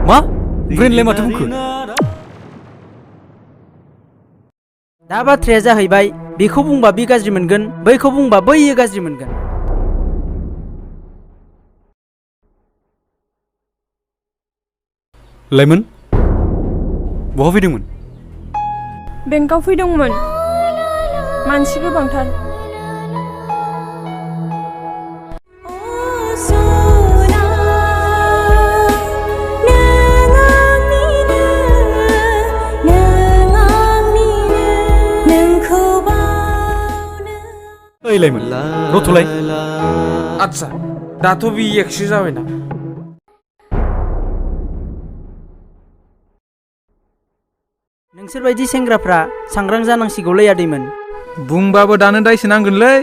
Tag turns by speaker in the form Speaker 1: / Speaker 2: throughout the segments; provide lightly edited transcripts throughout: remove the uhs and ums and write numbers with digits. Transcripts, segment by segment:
Speaker 1: मा ब्रेनलाय माथो बुंखो
Speaker 2: दा बाथ्राया जाहैबाय बेखौ बुंबा बे गाज्रि मोनगोन बैखौ बुंबा बैयो गाज्रि मोनगोन
Speaker 1: लाइमोन बहा फैदोंमोन
Speaker 3: बेंकाव फैदोंमोन मानसि गोबांथार
Speaker 1: ओइ लाइमोन रथ'लाय
Speaker 4: आच्छा दाथ' बि एकसो जाबायना
Speaker 2: नोंसोरबायदि सेंग्राफ्रा सांग्रां जानांसिगौलै आदैमोन
Speaker 5: बुंबाबो दानो दायसो नांगोनलै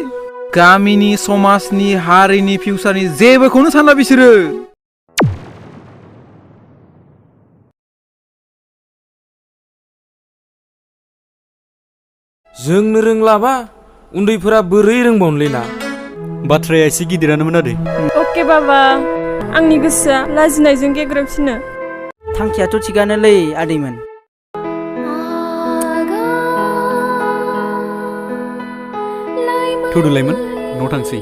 Speaker 5: गामिनि समाजनि हारिनि फिउचारनि जेबोखौनो सानला बिसोरो
Speaker 4: जोंनो रोंलाबा उन्दैफोरा बोरै रोंबावनोलै ना
Speaker 1: बाथ्राया एसे गिदिरानोमोन आदै
Speaker 3: अके बाबा आंनि गोसोआ लाजिनायजों गेग्रेबसिनो
Speaker 2: थांखियाथ' थिगानोलै आदैमोन
Speaker 1: थौदो लाइमोन न' थांसै